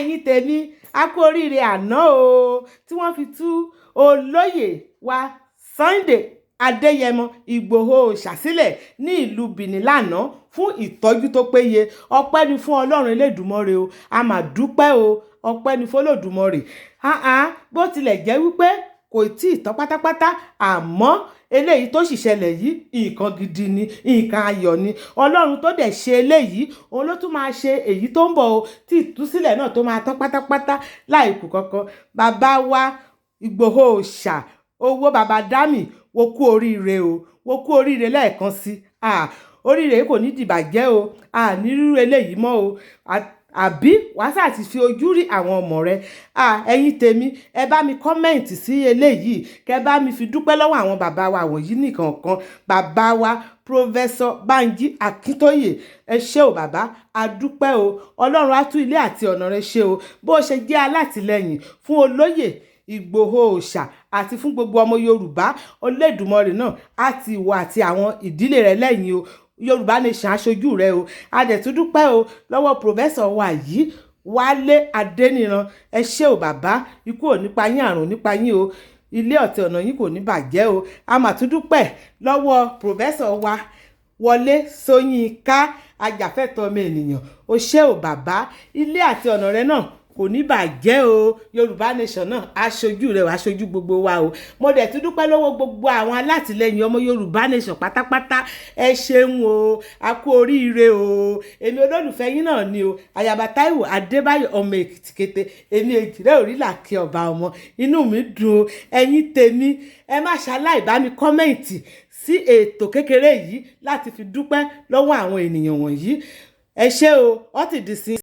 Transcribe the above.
Ẹ̀yin tèmi, a kú oríire àná o, tí wọ́n fi tú olóyè wa Sunday Adéyẹmọ Ìgbòho ṣàsílẹ̀ ní ìlú Benin lánàá fún ìtọ́jú tó péye. Ọpẹ́ ni fún Ọlọ́run Elédùmarè o, a mà dúpẹ́ o, ọpẹ́ ni f'Olódùmarè. Bó tilẹ̀ jẹ́ wípé kò tí ì tán pátápátá, àmọ́ eléyìí tó sì ṣẹlẹ̀ yìí, nǹkan gidi ni, nǹkan ayọ̀ ni. Ọlọ́run tó dẹ̀ ṣe eléyìí, òun ló tún máa ṣe èyí tó ń bọ̀ o, tí ìtúsílẹ̀ náà tó máa tán pátápátá láìkù kankan. Bàbá wa Ìgbòho Òòṣà, owó bàbá Dámì, wo kú oríire o, wo kú oríire lẹ́ẹ̀kan sí. Oríire kò ní dìbàjẹ́ o, a ní rírú eléyìí mọ́ o, àbí wàá sà ti fi ojú rí àwọn ọmọ rẹ. Ẹ̀yin tèmi, ẹ bá mi comment sí eléyìí, kẹ bá mi fi dúpẹ́ lọ́wọ́ àwọn bàbá wa wọ̀nyí nìkankan. Bàbá wa Professor Banji Akintoye, ẹ ṣé o bàbá, a dúpẹ́ o. Ọlọ́run á tún ilé àti ọ̀nà rẹ ṣe o. Bó ṣe jẹ́ alátìlẹyìn fún olóyè Ìgbòho Òòṣà àti fún gbogbo ọmọ Yorùbá, Olódùmarè náà á ti ìwọ àti àwọn ìdílé rẹ lẹ́yìn o. Yorùbá Nation aṣojú rẹ o. A dẹ̀ tún dúpẹ́ o lọ́wọ́ Professor wa yìí, Wálé Adéníran. Ẹ ṣé o bàbá, ikú ò nípa yín, àrùn nípa yín o, ilé ọ̀tẹ̀ ọ̀nà yín kò ní bàjẹ́ o. A mà tún dúpẹ́ lọ́wọ́ Professor wa Wọlé Ṣóyínká, ajàfẹ́tọ̀ọ́ ọmọ ènìyàn. O ṣé o bàbá, ilé àti ọ̀nà rẹ náà kò ní bàjẹ́ o. Yorùbá Nation náà aṣojú rẹ, aṣojú gbogbo wa o. Mo dẹ̀ tún dúpẹ́ lọ́wọ́ gbogbo àwọn alátìlẹyìn ọmọ Yorùbá Nation pátápátá. Ẹ ṣeun o, a kú oríire o. Èmi olólùfẹ́ yín náà ni o, Ayaba Táíwò Adébáyọ̀, ọmọ Èkìtì kété, èmi èjìrẹ́ òrìlà kí ọba ọmọ. Inú mi dùn o. Ẹ̀yin tèmi, ẹ má ṣaláì bá mi comment sí ètò kékeré yìí láti fi dúpẹ́ lọ́wọ́ àwọn ènìyàn wọ̀nyí. Ẹ ṣé o, ó ti di sí.